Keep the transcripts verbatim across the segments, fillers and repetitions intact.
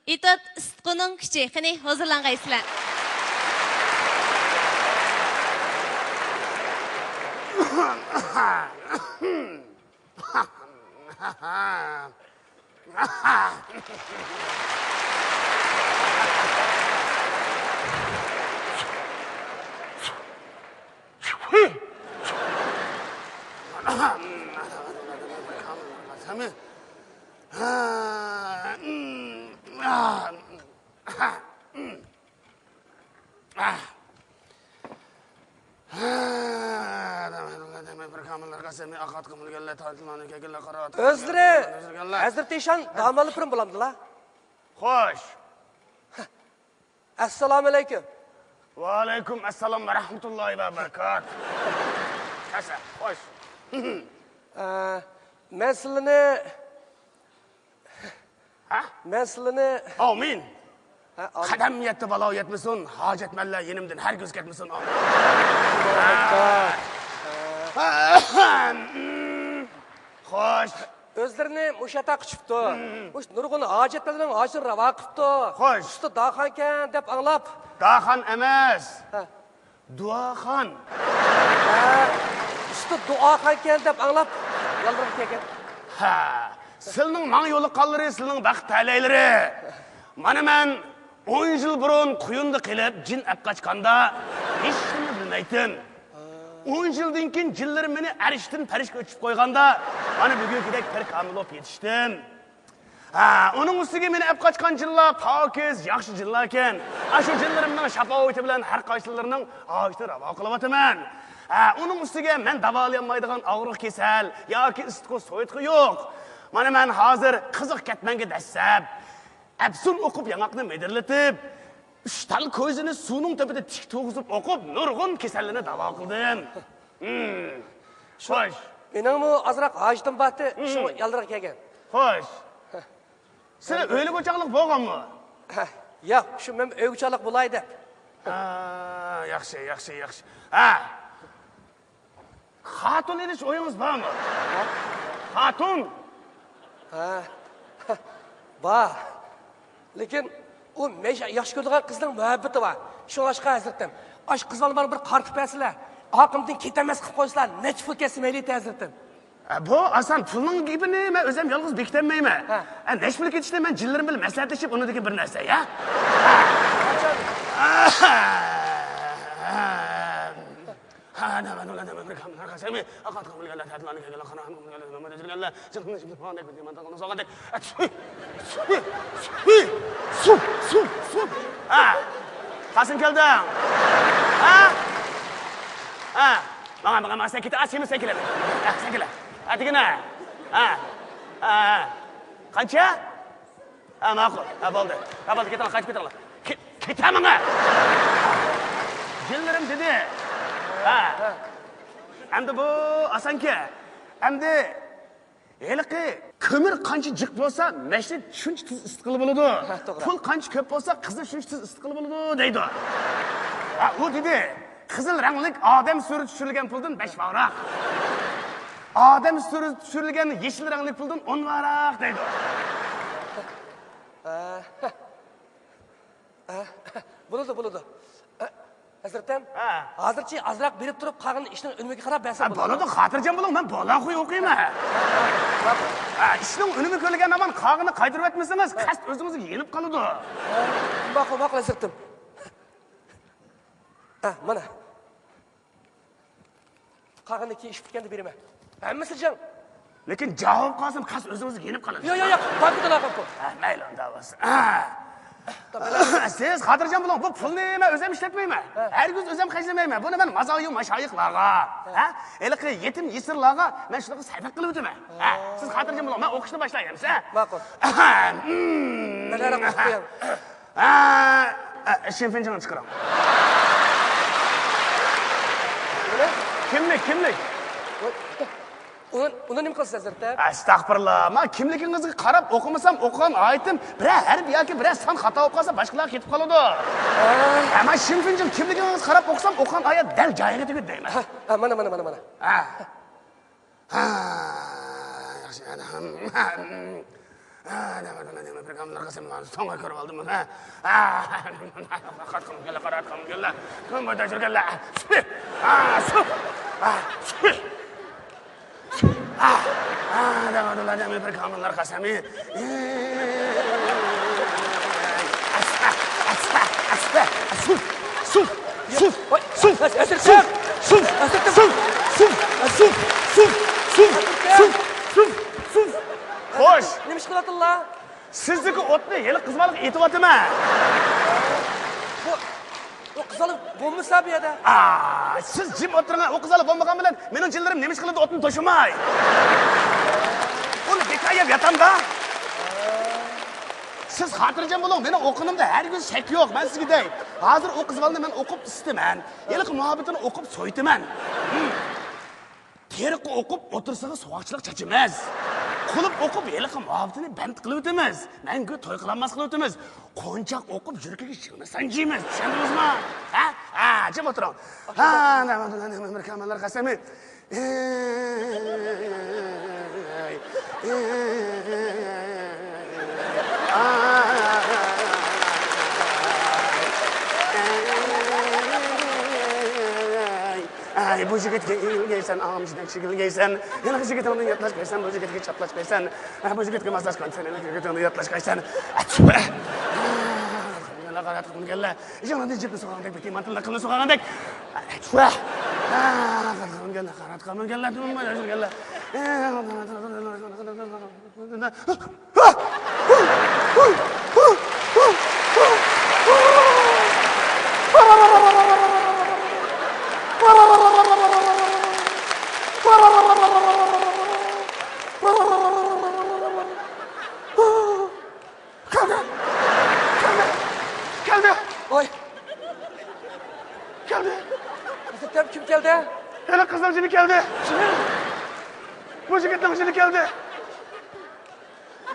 ئېتوت ئىسسىتقۇنىڭ كۈچى. قېنى، ھۇزۇرلانغايسىلەر. ئۆزلىرى ھەزرىتى ئىشان داموللا پىرىم بولامدىلا؟ خوش. ئەسسالامۇئەلەيكۇم. ۋەئەلەيكۇم ئەسسالام ۋە رەھمەتۇللاھى ۋە بەرىكاتۇھ. ئەسسە، خوش. ئە، مەن سىلىنى ھە؟ مەن سىلىنى ئامىن. ھە، ئامىن. قەدەم يەتتى بالا يەتمىسۇن، ھاجەتمەنلەر يېنىمدىن ھەرگىز كەتمىسۇن. ئامىن. ئاللاھۇ ئەكبەر. خوش. ئۆزلىرىنى مۇشۇ ياتاققا چۈشۈپتۇ. مۇشۇ نۇرغۇن ھاجەتمەنلەرنىڭ ھاجىتىنى راۋا قىپتۇ. خوش. ئۇستا داخانكەن دەپ ئاڭلاپ. داخان ئەمەس. ھە. دۇئاخان. ھە، ئۇستا دۇئاخانكەن دەپ ئاڭلاپ يالۋۇرۇپ كەلگەن. ھە، سىلنىڭ ماڭا يولۇققانلىرى سىلنىڭ بەخت تەلەيلىرى. مانا مەن ئون يىل بۇرۇن قۇيۇندا قېلىپ جىن ئەپ قاچقاندا ھېچنېمە بىلمەيتتىم. ئون يىلدىن كېيىن جىنلىرىم مېنى ئەرشتىن پەرشكە ئۆتۈشۈپ قويغاندا مانا بۈگۈنكىدەك پىر كامىل بولۇپ يېتىشتىم. ھە، ئۇنىڭ ئۈستىگە مېنى ئەپ قاچقان جىنلار پاكىز، ياخشى جىنلاركەن. ئاشۇ جىنلىرىمنىڭ شاپائىتى بىلەن ھەر قايسىلىرىنىڭ ھاجىتىنى راۋا قىلىۋاتىمەن. ھە، ئۇنىڭ ئۈستىگە مەن داۋالىيالمايدىغان ئاغرىق كېسەل ياكى ئىسسىتقۇ سويۇتقۇ يوق. مانا مەن ھازىر قىزىق كەتمەنگە دەسسەپ، ئەپسۇن ئوقۇپ ياڭاقنى مىدىرلىتىپ، ئۈچ تال كويزىنى سۇنىڭ تۆپىدە تىك تۇرغۇزۇپ ئوقۇپ، نۇرغۇن كېسەللەرنى داۋا قىلدىم. ھىم. خوش. مېنىڭمۇ ئازراق ھاجىتىم بارتى، شۇڭا يالدىراق كەلگەن. خوش. سىلەر ئۆيلۈك ئوچاقلىق بولغانمۇ؟ ھە، ياق، شۇ مەن ئۆيگە ئوچاقلىق بولاي دەپ. ھا، ياخشى، ياخشى، ياخشى. ھە. خاتۇن ئېلىش ئويىڭىز بارمۇ؟ ھە؟ خاتۇن؟ ھە. بار. لېكىن ئۇ مەن ياخشى كۆرىدىغان قىزنىڭ مۇھەببىتى بار. شۇڭلاشقا ھەزرىتىم، ئاشۇ قىز بالىنى بىر قارىتىپ بەرسىلە، ئارقىمدىن كېتەلمەس قىلىپ قويسىلا، نەچچە پۇل كەتسە مەيلى ئىدى ھەزرىتىم. ئە، بۇ ئاسان، پۇلنىڭ گېپىنى مەن ئۆزۈم يالغۇز بېكىتەلمەيمەن. ھە. ئە، نەچچە پۇل كېتىشنى مەن جىنلىرىم بىلەن مەسلىھەتلىشىپ ئۇنىڭدىن كېيىن بىر نەرسە، يا؟ ھە، قاسىم كەلدىڭ. ھە؟ ھە، ماڭا، ماڭا، ماڭا، سەن كېتە، سېمىز سەن كېلە. ھە، سەن كېلە. ھە، دېگىنە. ھە، ھە، ھە. قانچە؟ ھە، ماقۇل. ھە، بولدى. ھە، بولدى، كېتىڭلار، قايتىپ كېتىڭلار. كېتە ماڭا. جىنلىرىم دېدى. ھە. ئەمدى بۇ ئاسانكەن. ئەمدى ھېلىقى كۆمۈر قانچە جىق بولسا، مەشنى شۇنچە تېز ئىسسىتقىلى بولىدۇ. ھە، توغرا. پۇل قانچە كۆپ بولسا، قىزنى شۇنچە تېز ئىسسىتقىلى بولىدۇ، دەيدۇ. ھە، ئۇ دېدى، قىزىل رەڭلىك ئادەم سۈرىتى چۈشۈرۈلگەن پۇلدىن بەش باغراق. ئادەم سۈرىتى چۈشۈرۈلگەن يېشىل رەڭلىك پۇلدىن ئون باغراق، دەيدۇ. ھە. ئە، بولىدۇ، بولىدۇ. ئە، ھەزرىتىم، ھە. ھازىرچە ئازراق بېرىپ تۇرۇپ، قالغىنىنى ئىشنىڭ ئۈنۈمىگە قاراپ بەرسەم ھە، بولىدۇ. بولىدۇ، خاتىرجەم بولۇڭ، مەن بولاڭ خۇي ئوقۇيمەن. ھە، ئىشنىڭ ئۈنۈمى كۆرۈلگەن ھامان قالغىنىنى قايتۇرۇۋەتمىسىڭىز، قەست ئۆزىڭىزگە يېنىپ قالىدۇ. ھە، ماقۇل، ماقۇل، ھەزرىتىم. ھە، مانا. قالغىنىنى كېيىن ئىش پۈتكەندە بېرىمەن. ھەممىسى جىڭ. لېكىن جاۋاب قالسام، قەست ئۆزىڭىزگە يېنىپ قالىدۇ. ياق، ياق، ياق، بانكىدا لاقاپ قوي. ھە، مەيلى، ئۇنداق بولسا. ھە. سىز خاتىرجەم بولۇڭ، بۇ پۇلنى مەن ئۆزۈم ئىشلەتمەيمەن. ھە. ھەرگىز ئۆزۈم خەجلىمەيمەن. بۇنى مەن مازايۇ ماشايىخلارغا، ھە، ھېلىقى يېتىم يېسىرلارغا مەن شۇلارغا سەدىقە قىلىۋېتىمەن. ھە، سىز خاتىرجەم بولۇڭ، مەن ئوقۇشنى باشلاي ئەمىسە. ماقۇل. مەن ھەرە قىلىپ قوياي. ھە، ھە، شىنفېنجىڭنى چىقىرىڭ. نېمە؟ كىملىك، كىملىك. ئۇنى، ئۇنى نېمە قىلىسىز، ھەزرىتىم؟ ئەستەغپۇرۇللا، مەن كىملىكىڭىزگە قاراپ ئوقۇمىسام، ئوقۇغان ئايىتىم بىرەر ھەرپ ياكى بىرەر سان خاتا بولۇپ قالسا، باشقىلارغا كېتىپ قالىدۇ. ھە. ھە، مەن شىنفېنجىڭ كىملىكىڭىزگە قاراپ ئوقۇسام، ئوقۇغان ئايەت دەل جايىغا تۈگىدى دەيمەن. ھە، ھە، مانا، مانا، مانا، مانا. ھە. ھە، ياخشى. ھە، نېمە، نېمە، نېمە، بىر كاملار قىسىم بار، سوڭا كۆرۈپ ئالدىم بۇنى. ھە، قاراتقان كەلدى، قاراتقان كەلدى. كىم بۇ تەكشۈرگەنلەر؟ ھە، سۈ، ھە، سۈ. ھە، ھە، نېمە، نېمە، نېمە، بىر كاملار قىسىم. ئەستە، ئەستە، ئەستە، سۈ، سۈ، سۈ، ۋاي، سۈ، ئەس-، ئەسىركەم! سۈ، سۈ، ئەسىركەم! سۈ، سۈ، سۈ، سۈ، سۈ، سۈ، سۈ، سۈ، سۈ. خوش! نېمە ئىش قىلىۋاتىدىلا؟ سىزدىكى ئوتنى ھېلىقى قىز بالىغا ئېتىۋاتىمەن. بۇ، بۇ قىز بالا بولمىسا بۇ يەردە. ئا، سىز جىم ئولتۇرۇڭ، ئۇ قىز بالا بولمىغان بىلەن مېنىڭ جىنلىرىم نېمە ئىش قىلىدۇ ئوتنى توشۇماي؟ ئۇنى بىكار يەپ ياتامدا. سىز خاتىرجەم بولۇڭ، مېنىڭ ئوقۇنۇمدا ھەرگىز شەك يوق، مەن سىزگە دەي. ھازىر ئۇ قىز بالىنى مەن ئوقۇپ ئىسسىتىمەن، ھېلىقى مۇھەببىتىنى ئوقۇپ سويىتىمەن. تېرىققا ئوقۇپ ئوتتۇرىسىغا سوغۇقچىلىق چاچىمىز. قۇلۇپ ئوقۇپ ھېلىقى مۇھەببىتىنى بەند قىلىۋېتىمىز. مەڭگۈ توي قىلالماس قىلىۋېتىمىز. قونچاق ئوقۇپ يۈرىكىگە شىڭنە سانجىيمىز. چۈشەندىڭىزمۇ؟ ھە؟ ھە، جىم ئولتۇرۇڭ. ھە، نېمە، نېمە، نېمە، بىر كاماللار قەسەمى. ئەي، بۇ يىگىتكە ئېگىلگەيسەن، ئاڭامچىدەك چېگىلگەيسەن. ھېلىقى يىگىتىڭدىن ياتلاشقايسەن، بۇ يىگىتكە چاپلاشقايسەن. ئە، بۇ يىگىتكە ماسلاشقايسەن، ھېلىقى يىگىتىڭدىن ياتلاشقايسەن. ئەتۈۋە! قاراتقىمىكەنلەر، يېڭىدىن جىپنى سوغانغاندەك، بىتىمانتىنلىق قىلنى سوغانغاندەك. ئەتۈۋە! قاراتقىمىكەنلەر، قاراتقىمىكەنلەر، دۈمبەلەشكەنلەر. كەلدى! كەلدى! كەلدى! ۋاي! كەلدى! ھەزرىتىم، كىم كەلدى؟ ھېلى قىزنىڭ جىنى كەلدى! جىن؟ بۇ يىگىتنىڭ جىنى كەلدى!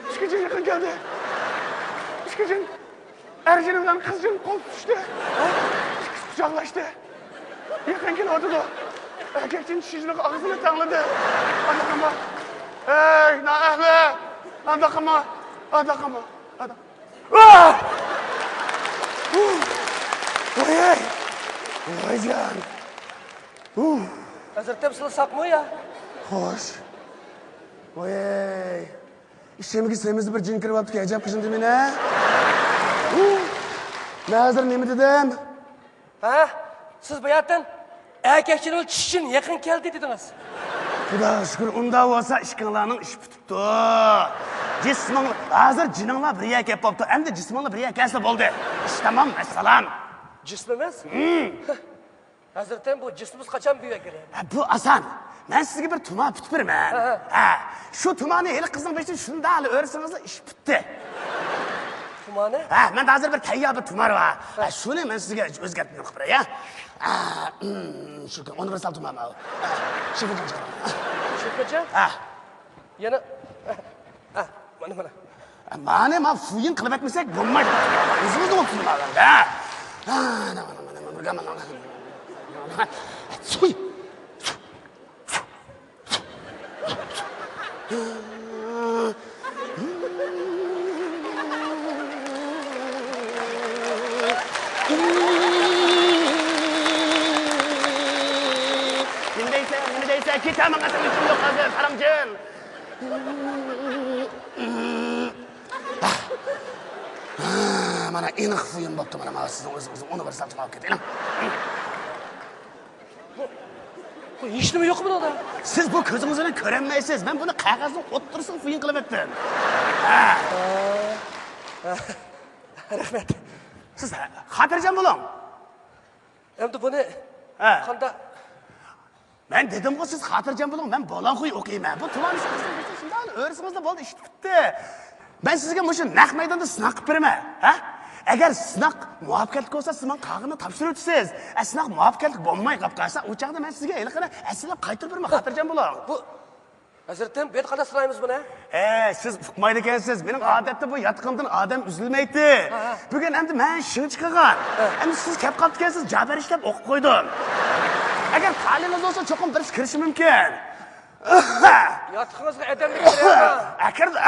ئىككى جىن يېقىن كەلدى. ئىككى جىن. ئەر جىن بىلەن قىز جىن قول تۇتۇشتى. ئىككىسى قۇچاقلاشتى. يېقىن كېلىۋاتىدۇ. ئەركەك جىن چىشى جىنىغا ئاغزىنى تەڭلىدى. ئانداق قىلما. ئەي، نائەھلى! ئانداق قىلما. ئانداق قىلما. ئانداق. ۋاي! ۋايجان! ھەزرىتىم، سىلى ساقمۇ يا؟ خوش. ۋاي! ئىچىمگە سېمىزدە بىر جىن كىرىۋاپتىكەن، ئەجەب قىينىدى مېنى. مەن ھازىر نېمە دېدىم؟ ھە؟ سىز باياتىن ئەركەك جىن بىلەن چىشى جىن يېقىن كەلدى دېدىڭىز. خۇداغا شۈكۈر، ئۇنداق بولسا ئىككىڭلارنىڭ ئىشى پۈتۈپتۇ. جىسمىڭلار، ھازىر جىنىڭلار بىر يەرگە كەپ بوپتۇ. ئەمدى جىسمىڭلار بىر يەرگە كەلسە بولدى. ئىش تامام، ۋەسسالام. جىسمىمىز؟ ھەزرىتىم، بۇ جىسمىمىز قاچان بىر يەرگە كېلەر؟ ھە، بۇ ئاسان. مەن سىزگە بىر تۇمار پۈتۈپ بېرىمەن. ھە، ھە. ھە، شۇ تۇمارنى ھېلىقى قىزنىڭ بېشىدىن شۇنداق ئۆرسىڭىزلا ئىش پۈتتى. تۇمارنى؟ ھە، مەن ھازىر بىر تەييار بىر تۇمار بار. ھە. ھە، شۇنى مەن سىزگە ئۆزگەرتمە قىلىپ بېرەي، ھە. ھە، ئۇم، شۇ ئۇنىۋېرسال تۇمار بار. ھە، شىفىنچان چىقىرىڭ. شىفىنچان؟ ھە. يەنە، ھە، مانا، مانا. مانا، ما فۇيىن قىلىۋەتمىسەك بولمايدۇ. ئۆزىمىزنىڭ ئوتتۇزى بار ئەمدى. ھە. نېمە دەيسەن، نېمە دەيسەن؟ كېتەمەن، قەسەم، ئىشىم يوق ھازىر، ساراڭجىن. مانا ئېنىق فۇيىن بوپتۇ، مانا، مانا سىزنىڭ ئۆزىڭىزنىڭ ئۇنىۋېرسال تۇمار ئېلىپ كېتىڭ. بۇ ھېچنېمە يوق بۇنىڭدا. سىز بۇ كۆزىڭىز بىلەن كۆرەلمەيسىز. مەن بۇنى قەغەزنىڭ ئوتتۇرىسىغا فۇيىن قىلىۋەتتىم. ھە. رەھمەت. سىز خاتىرجەم بولۇڭ. ئەمدى بۇنى ھە. قانداق؟ مەن دېدىمغۇ، سىز خاتىرجەم بولۇڭ، مەن بولانخۇي ئوقۇيمەن. بۇ تۇمارنى شۇنداق ئۆرسىڭىزلا بولدى، ئىش پۈتتى. مەن سىزگە مۇشۇ نەق مەيداندا سىناق قىلىپ بېرىمەن. ھە؟ ئەگەر سىناق مۇۋەپپەقىيەتلىك بولسا، سىز ماڭا قاغىنى تاپشۇرۇۋېتىسىز. ئە، سىناق مۇۋەپپەقىيەتلىك بولماي قاپ قالسا، ئۇ چاغدا مەن سىزگە ھېلىقىنى ئەسلىدىن قايتۇرۇپ بېرىمەن، خاتىرجەم بولۇڭ. بۇ ھەزرىتىم، بۇ يەردە قانداق سىنايمىز بۇنى؟ ھە، سىز ئۇقمايدىكەنسىز. مېنىڭ ئادەتتە بۇ ياتىقىمدىن ئادەم ئۈزۈلمەيتتى. ھە، ھە. بۈگۈن ئەمدى مەن شىڭ چىقىرغان. ھە. ئەمدى سىز كەپ قاپتىكەنسىز، جابەر ئىشلەپ ئوقۇپ قويدۇم. ئەگەر تالىيىڭىز بولسا، چوقۇم بىرسى كىرىشى مۇمكىن. ياتىقىڭىزغا ئادەمنى كىرەرما؟ ئەكىردى.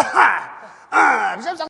ھە، بىشەم سەن